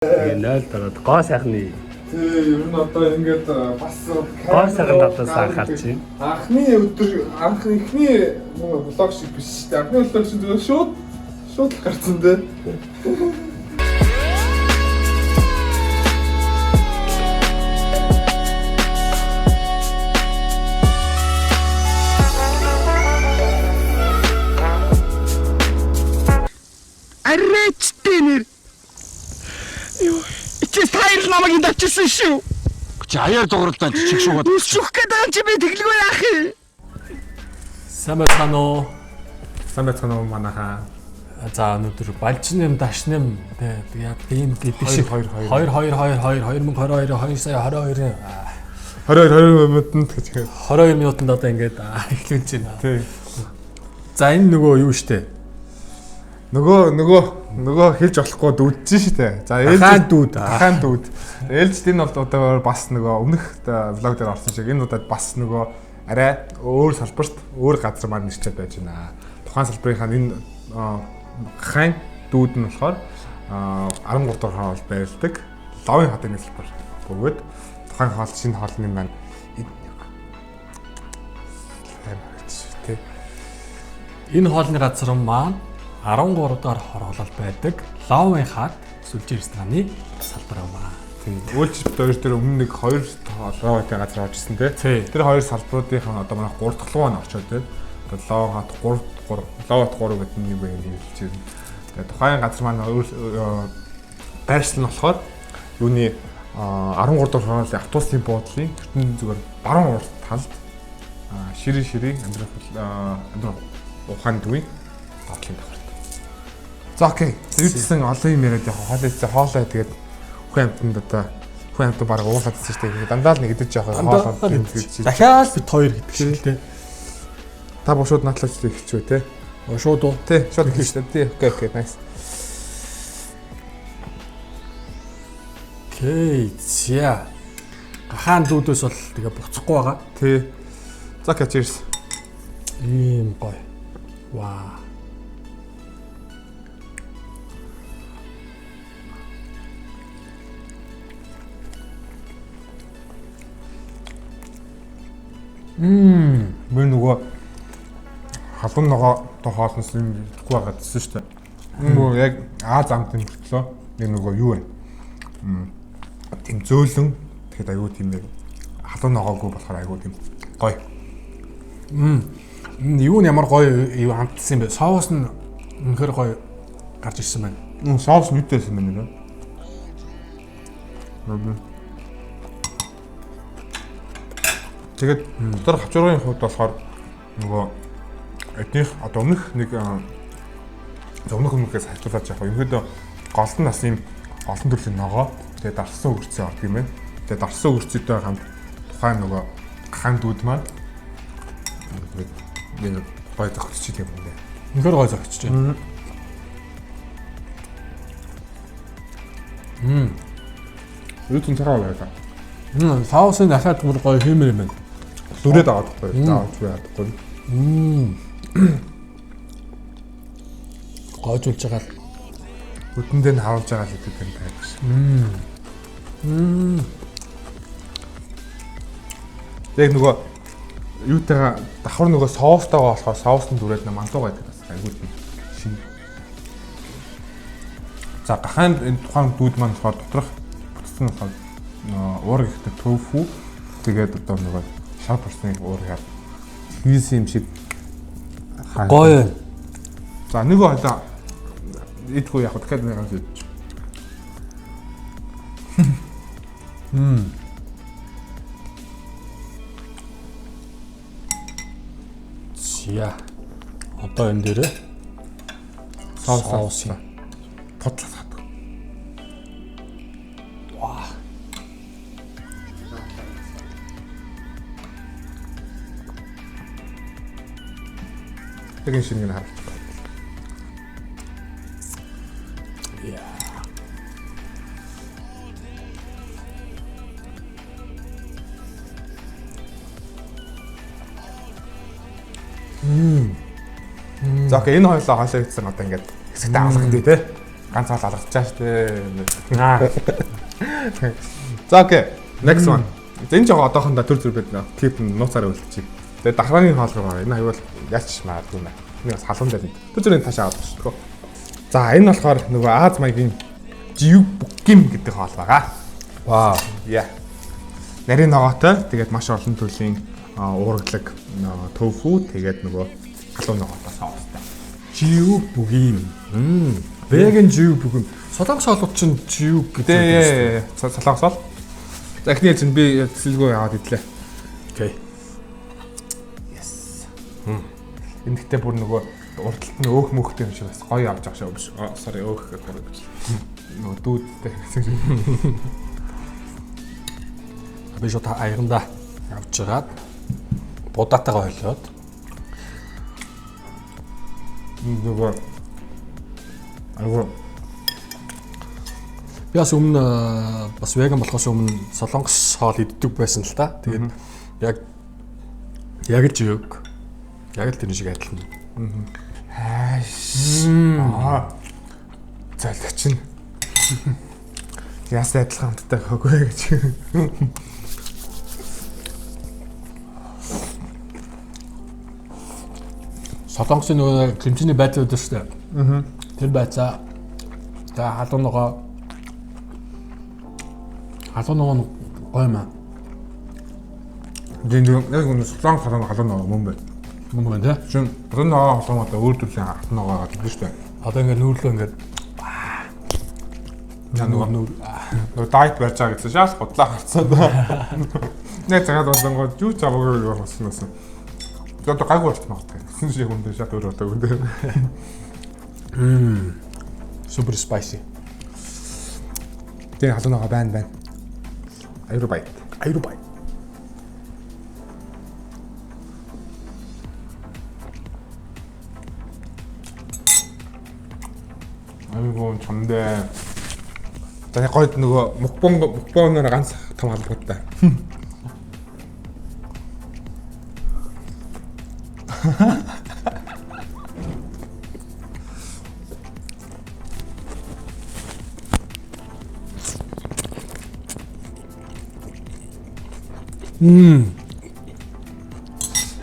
Тэгээ 0 дараад гоо сайхны Тий, ер нь одоо ингээд бас гоо сайхан надаас анхаарч байна. Анхны өдөр анхны эхний влог шиг биш шүү дээ. Анхны влог шиг зүгээр шууд л гарцсан дээ. Арайчтэй нэр. Юу? Чи саяар намайг энд авчирсан шүү. Чи аяар дууралдаан чиг шуугаад. Өсөх гээд байгаа чи би тэглгүй яах юм? Сайн байцгаана уу? Сайн байцгаана уу манайхаа. За өнөөдөр балжнэм дашнэм тэ яг ийм гэдэг шиг 2 2 2 2 2 2 2022 2 сая 22 22 22 минутанд гэж хэлээ. 22 минутанд одоо ингээд эхлүүлж байна. Тий. За энэ нөгөө юу штэ? Нөгөө хэлж болохгүй дүүдж шүү дээ. За ээлж Ахаан дүүд. Ахаан дүүд. Ээлжд энэ бол одоо бас нөгөө өмнөх влог дээр орсон шиг энэ удаад бас нөгөө арай өөр салбарт өөр газар маань нэрчээд байж байна. Тухайн салбарынхаа энэ хаан дүүд нь болохоор 13 дугаар хоол байрладаг. Ловын хотын салбар бөгөөд тухайн хоол шинэ хоолны маань энэ нэг амар гэж тий. Энэ хоолны газар маань 13 дугаар хороолол байдаг. Ловын хат сүлжээ рестораны салбар юм аа. Тийм. Үйлч бит хоёр дээр өмнө нэг хоёр ловын газар орчихсон тий. Тий. Тэр хоёр салбаруудынх нь одоо манай 3 дахь луу нь орчоод байна. Одоо ловын хат 3 3 ловын хат 3 гэдэг нь юу вэ гэж хэлж байна. Тэгээ тухайн газар маань өөр байршил нь болохоор юуны 13 дахь хорооллын автобусын буудлын тэртэн зүгээр баруун урт талд ширээ ширээ амьдрах амьдрах ухаан төвийн доотлын давхарт. За окей. Зүйдсэн олон юм яриад яг хоол идсэн хоолой тэгээд хүн амьтанд одоо хүн амьтан баг уулаад идсэн шүү дээ. Дандаа л нэг идэж явах хоол гэж. Дахиад бит хоёр гэдэг шиг л тэ. Та бо шууд наадлаач ихчүү те. Шууд уу. Тий, шууд ихч шүү дээ. Тий, окей, окей, nice. Окей. За. Гахаан дүүдээс бол тэгээ буцахгүй байгаа. Тий. За окей, cheers. Ийм гоё. Ваа. Би нөгөө халуун ногоо то хоолноос юм идэхгүй байгаа гэсэн шүү дээ. Нөгөө яг Аз амт юм мөртлөө нэг нөгөө юу вэ? Тийм зөөлөн тэгэхэд айгүй тийм нэг халуун ногоогүй болохоор айгүй тийм гоё. Юу нь ямар гоё юу амтсан юм бэ? Соус нь үнэхээр гоё гарч ирсэн байна. Соус нүдтэйсэн байна нэ. Тэгээд дотор хавчургын хувьд болохоор нөгөө эднийх одоо өмнөх нэг өмнөх өмнөхөөс харьцуулаад яах вэ? Ерөнхийдөө гол нь бас ийм олон төрлийн ногоо тэгээд дарсан өгөрцөө ордог юм байна. Тэгээд дарсан өгөрцөйтэй хамт тухайн нөгөө хаан дүүд маань тэгээд гоё зохицчих юм байна. Үнэхээр гоё зохицож байна. Юу ч цагаан байлаа. Соусын дахиад бүр гоё хиймэр юм байна. Нүрээд аваад байхгүй. Заавч яадаг. Гойжуулж байгаа л. Нүдэндээ нь харуулж байгаа л гэдэг юм байна гэж. Яг нөгөө юутайгаа давхар нөгөө соустайгаа болохоор соусны дүрээд нэ мантуугаа гэдэг бас айгүй тийм шин. За гахаанд энэ тухайн дүүд маань болохоор доторх бүтцэн болохоор уураг ихтэй тофу тэгээд одоо нөгөө шар борсны уургаар хийсэн юм шиг хаан. Гоё. За нөгөө хойлоо идэхгүй яг дахиад нэг ганц идчих. Зя. Одоо энэ дээрээ Соус Соус. Подлоо садаг. Ваа. Яг энэ шинийг харуулчих. Яа. За окей, энэ хоёлоо хоолоо идсэн одоо ингээд хэсэгтээ алах гэдэг те. Ганц хол алгачаа штэ. Аа. За окей. Next one. За энэ жоо одоохондоо төр зүр бид клип нь нууцаар үлдчихье. Тэгээ дахрааны хоол руу гараа. Энэ аюул ялч магадгүй юм байна. Энэ бас халуун дээр. Төр зүрийн таашаа авах шүү. За энэ болохоор нөгөө Аз маягийн жиу букким гэдэг хоол байгаа. Вау. Яа. Нарийн ногоотой. Тэгээд маш олон төрлийн уураглаг тофу тэгээд нөгөө халуун ногоотой соустай. Жиу бүгим. Веган жиу бүгим. Солонгос хоолууд чинь жиу гэдэг. Тэгээ солонгос хоол. За эхний ээлжинд би цэцэлгүй аваад идлээ. Окей. Энэ гэхдээ бүр нөгөө урдталт нь өөх мөхтэй юм шиг бас гоё авч байгаа шүү биш. Sorry өөх гэдэг гэж. Нөгөө дүүдтэй гэсэн шиг. Би шууд аягандаа авч жагаад будаатайгаа холиод Нөгөө айгуу би бас өмнө бас веган болохоос өмнө солонгос хоол иддэг байсан л та. Тэгээд яг яг л жиуг. Яг л тэр шиг адилхан. хайш. Аа. Золигч нь. Яас адилхан амттай хөөгүй гэж. Солонгосын нөгөө кимчиний байцаа өгдөө шүү дээ. Аа. Тэр байцаа тэгээ халуун ногоо нь гоё юм аа. Тэгээд яг үнэ солонгос халуун халуун ногоо мөн байна. Мөн байна те. Чин халуун ногоо халуун одоо өөр төрлийн халуун ногоо гэдэг шүү дээ. Одоо ингээд нүүрлөө ингээд За нөгөө нөгөө дайет барьж байгаа гэсэн шал худлаа харцаа. Нэг цагаад болонгоо юу ч аваагүй юу болсон байсан. Тэгээд одоо гайгүй болчих магадгүй. Гэсэн шиг юм дээр шат өөр болоогүй дээ. Super spicy. Тэгээ халуун ногоо байна байна. Аюу байт. Аюу бай. Айгуу чамдээ. За яг гойд нөгөө мукбон мукбоноор ганц том халбагтай.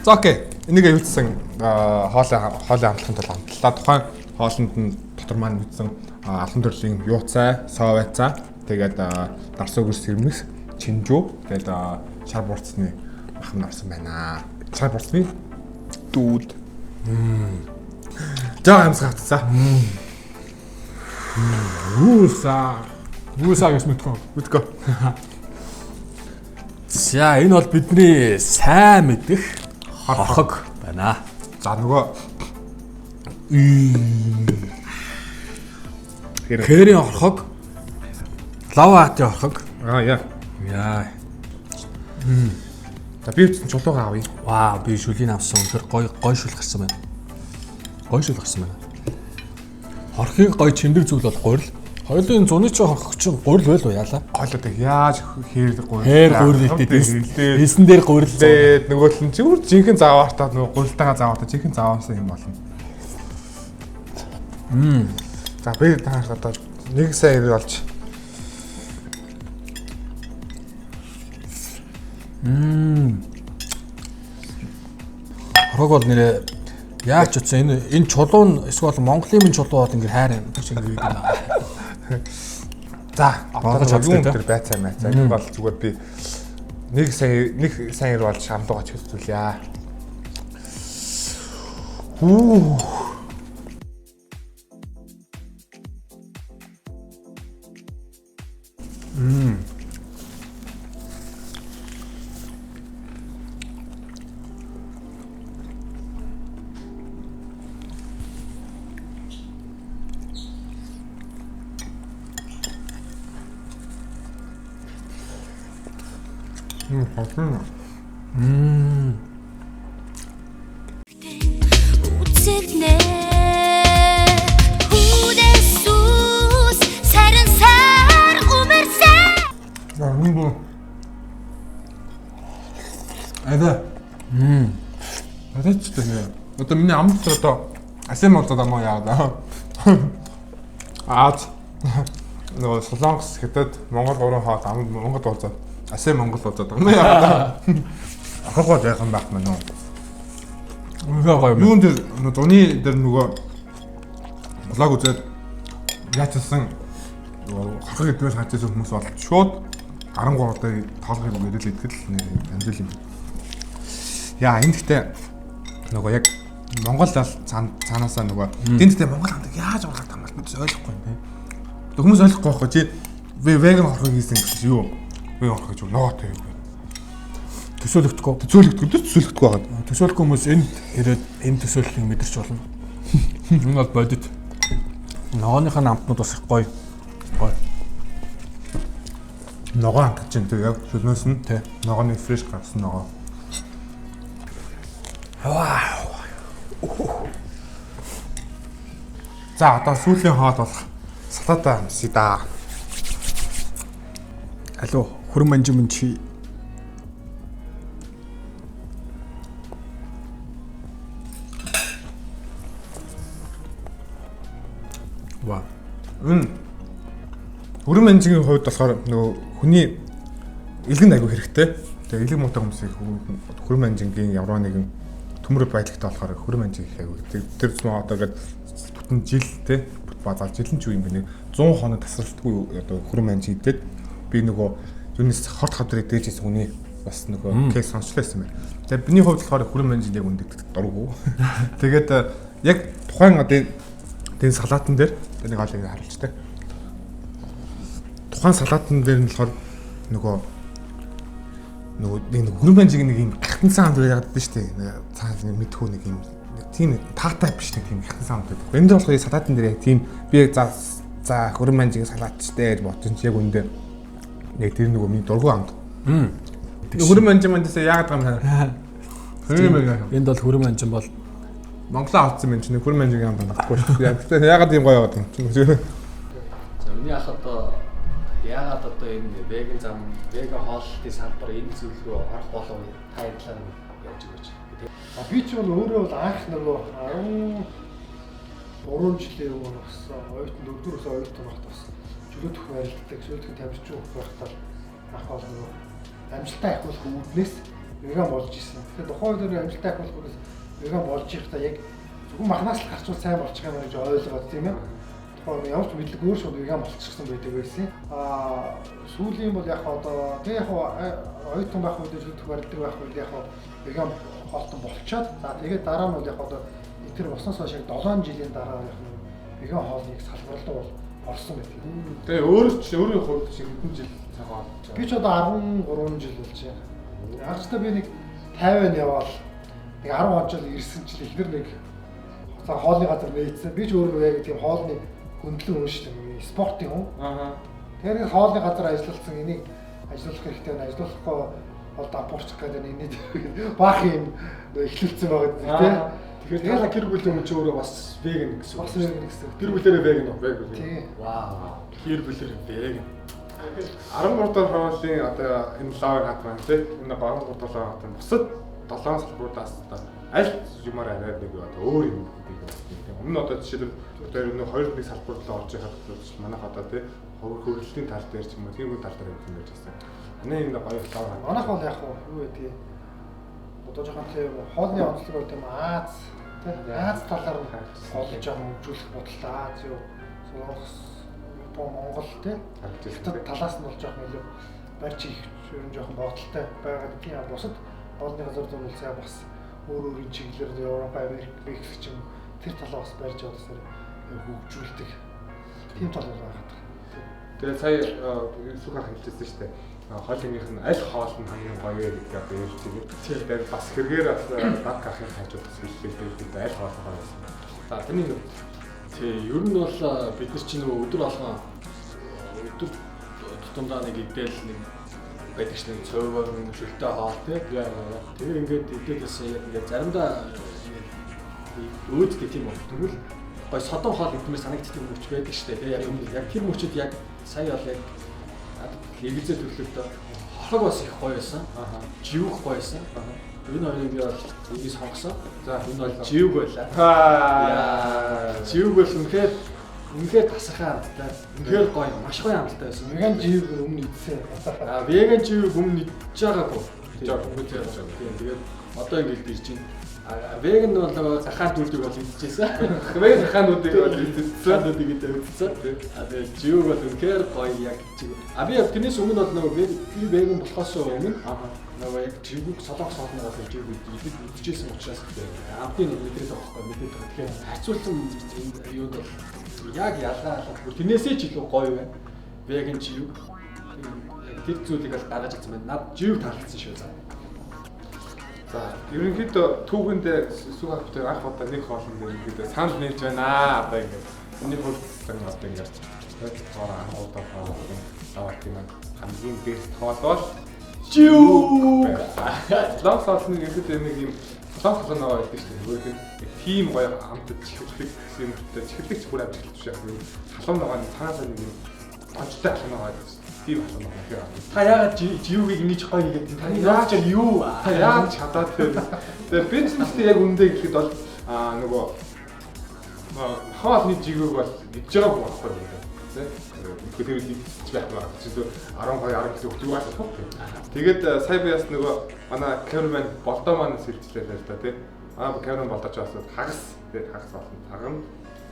За окей. Энийг аюулсан хоолой амтлахын тулд амтлаа. Тухайн хоолнд нь дотор маань мэдсэн алан төрлийн юуцай, соовайцаа, тэгээд дарс өгс сэрмэс, чинжүү, тэгээд шар бурцны мах нь орсон байна. Шар бурцны дүүд. За амьсгаа авцсан. Үүсаа. Үүсаа гэж мэдгүй. Мэдгүй. За энэ бол бидний сайн мэдэх хорхог байна. За нөгөө Кэрийн хорхог, лава хатын хорхог. Аа яа. Яа. За би үтсэн чулуугаа авъя. Вау, би шүлийг авсан. Үнэхээр гоё гоё шүл гарсан байна. Гоё шүл гарсан байна. Хорхийг гоё чимдэг зүйл бол гурил. Хоёулын зуны чинь хорхог чинь гурил байл уу яалаа? Гол одоо яаж хээр гурил. Хээр гурил идээд элсэн дээр гурил. Тэгээд нөгөө тал нь чи бүр жинхэнэ заваартаа нөгөө гурилтайгаа заваартаа жинхэнэ заваасан юм болно. За би тааш одоо нэг сая ирэл болж. Хорхог бол нэрээ яаж ч утсан энэ энэ чулуу нь эсвэл Монголын минь чулуу бол ингэ хайр юм шиг ингэ юм. За одоо Болгож нөгөө юм чаддаг, тэр байцаа майцаа. Энэ бол зүгээр би нэг сая ирэл болж шамдуугаа чиглүүлье. Хүү. Хосын. Үцэгнэ Хүдээс үс саран сар умарсан За энэ бүр. Ада. Ада ч тийм. Одоо миний амт одоо асем болоод амаа яа да. Аз нөгөө Солонгос, Хятад, Монгол гурван хоол ам Монгол уулзаад Асе Монгол уулзаад байгаа юм яа. Ахахгүй байх юм байх мэн үү. Үнэхээр гоё юм. Юун дээр нөгөө зуны дээр нөгөө блог үзээд яачсан нөгөө хорхог идмээр хажсан хүмүүс бол шууд 13 дээр тоолгыг үгэрэл идэх л нэг амжил юм. Яа энэ гэхдээ нөгөө яг Монгол ал цаанаасаа нөгөө энэ гэхдээ Монгол хамтаг яаж орлого тамал би ойлгохгүй юм те. Тэг хүмүүс ойлгохгүй байхгүй чи веган хорхог хийсэн гэсэн юу? Веган хорхог гэж ногоотой юм. Төсөөлөгдөхгүй. Төсөөлөгдөхгүй төсөөлөгдөхгүй байгаа. Төсөөлөхгүй хүмүүс энд ирээд энэ төсөөллийг мэдэрч болно. Энэ бол бодит. Ногооных нь амтнууд бас их гоё. Гоё. Ногоо амт чинь тэг яг шүлнөөс нь Тий. ногооны фреш гарсан ногоо. Вау. За одоо сүүлийн хоол болох салата амсъя да. Алло, хүрэн манжин минь чи. Вау. Энэ хүрэн манжигийн хувьд болохоор нөгөө хүний элгэн айгүй хэрэгтэй. Тэгээ элэг муутай хүмүүсийг хүрэн манжингийн ямар нэгэн төмөр байдалтай болохоор хүрэн манжиг их айгүй. Тэр зүүн одоо ингээд бүтэн жил те базал жил нь ч юу юм бэ нэг 100 хоног тасралтгүй одоо хүрэн манжиг идээд би нөгөө юунаас хорт хавдар идэж ирсэн хүний бас нөгөө кейс сонсчлоо байсан байна. Тэгээ миний хувьд болохоор хүрэн манжиг яг үндэг дургу. Тэгээд яг тухайн одоо энэ салаатан дээр нэг хоол ингэ харуулж тэ. Тухайн салаатан дээр нь болохоор нөгөө нэг хүрэн манжиг нэг юм гахтансан хамт байгаад байдаг шүү дээ. Цаана нэг мэдхүү нэг юм тийм таатай биш нэг тийм гахтансан хамт байдаг. Энэ дээр болохоор салаатан дээр яг тийм би за хүрэн манжиг салаат ч дээ гэж бодсон чи яг үндэ яг тэр нөгөө миний дургу хамт. Хүрэн манжиг манжисаа яагаад байгаа юм бэ? Хүрэн манжиг. Энд бол хүрэн манжин бол Монголоо авсан юм чинь хүрэн манжиг хамт надахгүй шүү дээ. Тэгэхээр яагаад ийм гоё яваад юм чинь. За миний ах одоо яагаад одоо энэ веган зам, веган хооллолтын салбар энэ зүйл рүү орох болов та энэ талаар яаж өгөөч. Би ч бол өөрөө бол анх нөгөө 13 жилийн өмнө бас оюутан дөрөвдүгээр курсын оюутан байхад бас чөлөөлөх барилддаг, чөлөөлөх тамирчин байхдаа анх бол нөгөө амжилтаа ахиулах үүднээс веган болж исэн. Тэгэхээр тухайн үед амжилтаа ахиулах үүднээс веган болж байхдаа яг зөвхөн махнаас л гарчвал сайн болчих юм гэж ойлгоод тийм ээ. Тухайн ямар ч мэдлэг өөр шууд веган болчихсон байдаг байсан. Аа сүүлийн бол яг одоо тэг яг оюутан байх үед чөлөөлөх барилдаг байх үед яг веган хоолтон болчоод за тэгээд дараа нь бол яг одоо тэр босноос хойш яг 7 жилийн дараа яг веган хоолныг салбарлуу бол орсон байдаг. Тэгээ өөрөө ч өөрийн хувьд чи хэдэн жил цагаан болж Би ч одоо 13 жил болж байна. Анхтай би нэг 50-нд яваал нэг 10 жил ирсэн чил ихнэр нэг за хоолны газар нээсэн. Би ч өөрөө яг тийм хоолны хөндлөн хүн шүү дээ. Спортын хүн. Аа. Тэгэхээр нэг хоолны газар ажиллалцсан энийг ажиллах хэрэгтэй байна. Ажиллахгүй бол дампуурчих гэдэг нэг баах юм эхлүүлсэн байгаа гэдэг тийм. Тэгэхээр та гэр бүлийн хүн чи өөрөө бас веган гэсэн. Бас веган гэсэн. Гэр бүлээрээ веган уу? Веган. Тийм. Вау. Гэр бүлээр веган. 13 дахь хоолын одоо энэ лавыг хат маань тийм энэ 13 дахь лавыг хат бусад 7 салбаруудаас одоо аль юмар арай нэг одоо өөр юм гэдэг юм. Өмнө нь одоо жишээлбэл одоо энэ 2-1 салбар руу орж ирэх бол манайх одоо тийм хөрөлтийн тал дээр ч юм уу тийм үе тал дээр юм байж байсан. Таны энэ гоё лав хат. Манайх бол яг юу гэдгийг одоо жоохон тийм хоолны онцлог бол тийм Аз тийм Аз талаар нь хоолж жоохон хөгжүүлэх бодолтой Аз юу Солонгос, Япон, Монгол тийм Хятад талаас нь бол жоохон илүү барьж хийх ер нь жоохон бодолтой байгаа тийм бусад хоолны газар зүүн бол сайн бас өөр өөрийн чиглэлээр Европ, Америк, Мексик ч юм тэр талаа бас барьж явуулсаар хөгжүүлдэг тийм тал бол байгаа. Тэгээ сая сүх ах хэлжсэн шүү дээ. Хоолных нь аль хоол нь хамгийн гоё вэ гэдэг одоо ярьж байгаа. Тэгээд бас хэрэгээр бас баг ахын хажууд бас хэллээ дээ. Аль хоол нь гоё байсан. За таны юу? Тий, ер нь бол бид нар чинь нөгөө өдөр болгон өдөр тутамдаа нэг идэл нэг байдаг ч нэг цовор нэг шөлтэй хоол тий. Тэгээ ингээд идэл байсан яг ингээд заримдаа ингээд өөдтэй тийм үү. Тэгвэл гой содон хоол идмээр санагддаг мөч байдаг штэ тий. Яг яг тэр мөчөд яг сая бол яг эргэлзээ төрлөختөө хорхог бас их гоё байсан. Живэх гоё байсан. Энэ хоёрыг би бол энийг сонгосон. За Энэ бол живэг байлаа. Аа. Живэг бол үнэхээр Үнэхээр тасархай амттай. Үнэхээр гоё, маш гоё амттай байсан. Веган живг өмнө идсэн. А веган живг өмнө идэж байгаагүй. Идэж байгаагүй, идэж байгаагүй. Тийм, тэгээд одоо ингэж ирж байна. А веган бол нөгөө захаан дүүдийг бол идчихсэн. Веган захаан дүүдийг бол идчихсэн. Захаан дүүдийг идчихсэн. А тэгээд живг бол үнэхээр гоё яг живг. А би яг тэрнээс өмнө бол нөгөө би веган болохоос өмнө нөгөө яг живг солонгос хоолны бол живг идэж идчихсэн учраас амтны нэг мэдрээд байгаа байхгүй мэдээд байгаа. Тэгэхээр харьцуулсан энэ юунд бол яг ялгаа алга бүр тэрнээсээ ч илүү гоё байна. Веган живг. Яг тэр зүйлийг бол гаргаж ирсэн байна. Над живг таалагдсан шүү за. За, ерөнхийдөө түүхэндээ сүү хавтай анх удаа нэг хоолн дээр ерөнхийдөө санал нийлж байна аа. Одоо ингээд миний хувьд одоо ингээд хоол анх удаа хоолны даваат юм хамгийн бест хоол бол Живг. Солонгос хоолны ерөнхийдөө нэг юм солонгос хоолны наваа байдаг шүү дээ. Өөрийнх нь тийм гоё амтд чихэрлэг гэсэн юм хэрэгтэй. Чихэрлэг ч бүр амжилт биш яг юм. Халуун ногооны цаанаасаа нэг юм донжтой халуун ногоо байдаг шүү дээ. Тийм халуун ногоо тэгэхээр амт. Та яагаад живгийг ингэж гоё хийгээд таны яаж юу? Та яаж чадаад тэр. Тэгээ би ч гэсэн яг үндэ гэхэд бол аа нөгөө хоолны живгийг бол идж байгаагүй байхгүй юу тэ. Тэгэхгүй тэр үед идчих байх байна. Чи зөв 12 10 гэсэн хүүхд юугаас болох вэ? Тэгээд сая би бас нөгөө манай камермен болдоо маань сэлжлээ л да тий. Манай камермен болдооч бас хагас тий хагас олон цаган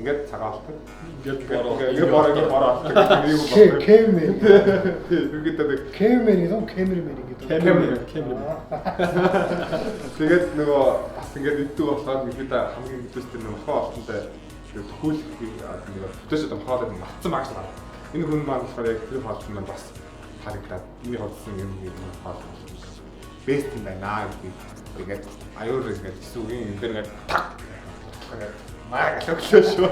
ингээд цагаан болдог. Ингээд бороо. Ингээд бороо ингээд бороо болдог. Юу болдог. Кэмэр. Тий ерөнхийдөө нэг Кэмэр гэдэг нь кэмермен гэдэг. Камермен, камермен. Тэгээд нөгөө бас ингээд иддэг болохоор ерөнхийдөө хамгийн хэдээс тэр нөгөө мохоо олтонтой тэр төхөөлөх нөгөө төтөөс одоо мохоо олоод матцсан багш байна. Энэ хүн маань болохоор яг тэр хоолт маань бас таалагдаад миний хоолсон юм юм хоол бест юм байна гэдгийг тэгээд аюур ингээд зүгийн энэ дээр ингээд таг ингээд маа галоглоо шүү.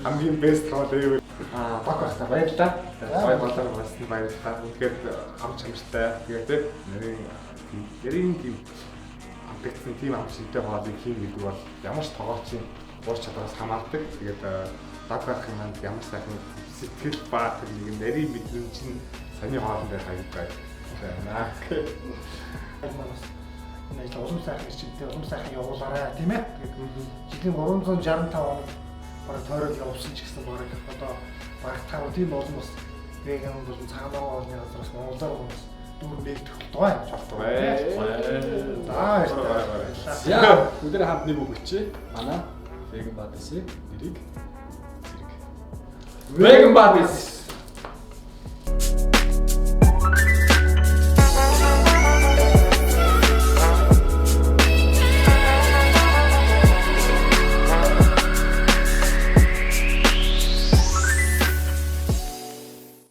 Хамгийн бест хоол юу Аа баг багтаа баярлалаа. Гоё болоо болсон баярлалаа. Үнэхээр ам чамштай. Тэгээд тэ нарийн нарийн тийм амтагдсан тийм ам шинтэй хоолыг хийн гэдэг бол ямар ч тогоочийн уур чадвараас хамаардаг. Тэгээд баг багхийн манд ямар сайхан сэтгэл ба тэр нэг нарийн мэдрэмж нь саяны хоолн дээр хаягддаг байна. Маань бас энэ ажил улам сайхан ирчимтэй, улам сайхан явуулаарай тийм ээ. Тэгээд жилийн 365 хоног бараг тойроод явсан ч гэсэн бараг одоо багтаа тийм олон бас веган болон цагаан хоолны газар бас монголоор бас дүүр нэгдэх болтугай гэж Болтугай. За баярлалаа. За бүгдээ хамт нэг үг хэлчихье. Манай Vegan Buddies-ийн нэрийг зэрэг. Vegan Buddies.